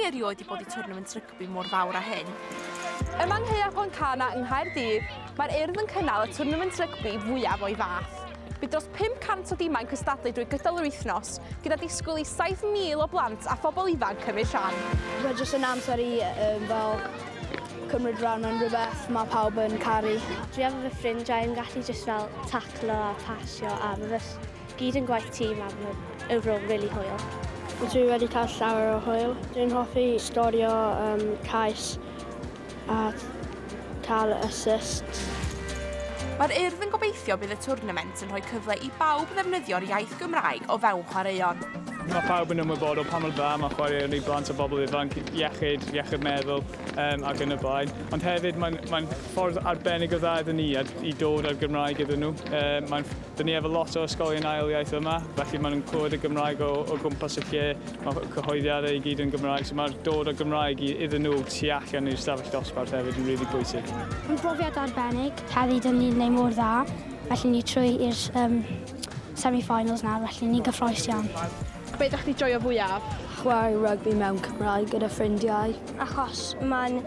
erioed 'di bod i twrnament rygbi mor fawr â hyn. Yma yng Nghaeau Pontcanna yng Nghaerdydd, mae'r Urdd yn cynnal y twrnament rygbi fwyaf o'i fath. Bydd dros 500 o dimau'n cystadlu drwy gydol yr wythnos, gyda disgwyl i 7,000 o blant a phobl ifanc cymryd rhan. Mae jyst yn amser i um, fel cymryd rhan mewn rhywbeth mae pawb yn caru. Dwi efo fy ffrindiau yn gallu jyst fel taclo a pasio a mae fe gyd yn gwaith tîm a mae'n overall really hwyl. Dwi wedi cael llawer o hwyl. Dwi'n hoffi sgorio um, cais a cael assists. Mae'r Urdd yn gobeithio bydd y twrnament yn rhoi cyfle i bawb ddefnyddio'r iaith Gymraeg o fewn chwaraeon. Mae pawb yn ymwybodol pa mor dda mae chwaraeon i blant a bobl ifanc, iechyd, iechyd meddwl um, ac yn y blaen. Ond hefyd mae'n mae ffordd arbennig o dda iddyn ni a, i dod â'r Gymraeg iddyn nhw. Um, mae'n Dyn ni efo lot o ysgolion ail iaith yma, felly maen nhw'n clywed y Gymraeg o, o gwmpas y lle, mae cyhoeddiadau i gyd yn Gymraeg, so mae'r dod o Gymraeg i, iddyn nhw tu allan i'r stafell dosbarth hefyd yn rili bwysig. Mae'n brofiad arbennig. Heddi dyn ni'n gwneud mor dda, felly ni trwy i'r um, semi-finals nawr, felly ni'n gyffroes iawn. Be ydych chdi joio fwyaf? Chwarae rygbi mewn Cymraeg gyda ffrindiau. Achos mae'n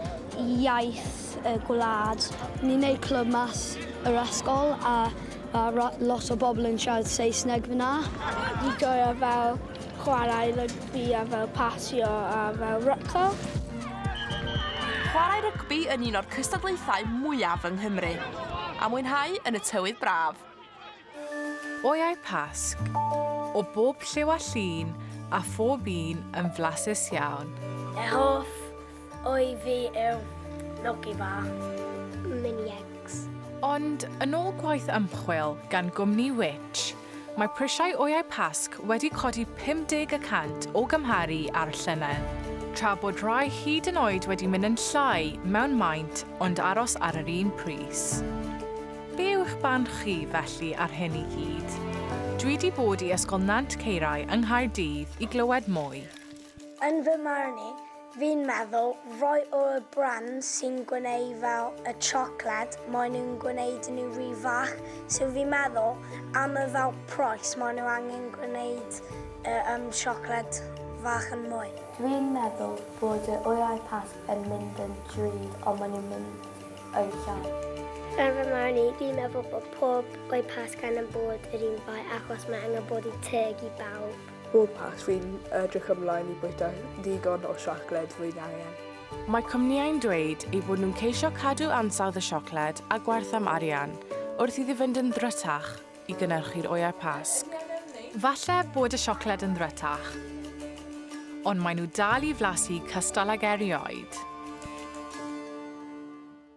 iaith y gwlad. Ni'n neud clwb mas yr ysgol a Mae lot o bobl yn siarad Saesneg fyna. Dwi'n joio fel chwarae rygbi a fel pasio a fel ryco. Chwarae rygbi yn un o'r cystadlaethau mwyaf yng Nghymru. A mwynhau yn y tywydd braf. Wyau Pasg, o bob lliw a llun, a phob un yn flasus iawn. Y hoff wy fi yw Milky Bar. Mini eggs. Ond, yn ôl gwaith ymchwil gan gwmni Which, mae prisiau wyau Pasg wedi codi 50 y cant o gymharu â'r llynedd, tra bod rhai hyd yn oed wedi mynd yn llai mewn maint ond aros ar yr un pris. Be yw eich barn chi, felly, ar hyn i gyd? Dwi 'di bod i Ysgol Nant Caerau yng Nghaerdydd i glywed mwy. Yn fy marn i, fi'n meddwl rhai o'r brands sy'n gwneud fel y siocled, maen nhw'n gwneud nhw rhy fach, so fi'n meddwl am y fel price maen nhw angen gwneud y um, siocled fach yn mwy. Dwi'n meddwl bod y wyau Pasg yn mynd yn drud ond maen nhw'n mynd yn llai. Yn fy marn i, fi'n meddwl bod pob wy Pasg angen bod yr un faint achos mae angen bod yn teg i bawb. Bob Pasg fi'n edrych ymlaen i bwyta ddigon o siocled fwy na angen. Mae cwmnïau'n dweud eu bod nhw'n ceisio cadw ansawdd y siocled a gwerth am arian wrth iddi fynd yn ddrytach i gynhyrchu'r wyau Pasg. Falle bod y siocled yn ddrytach, ond maen nhw dal i flasu cystal ag erioed.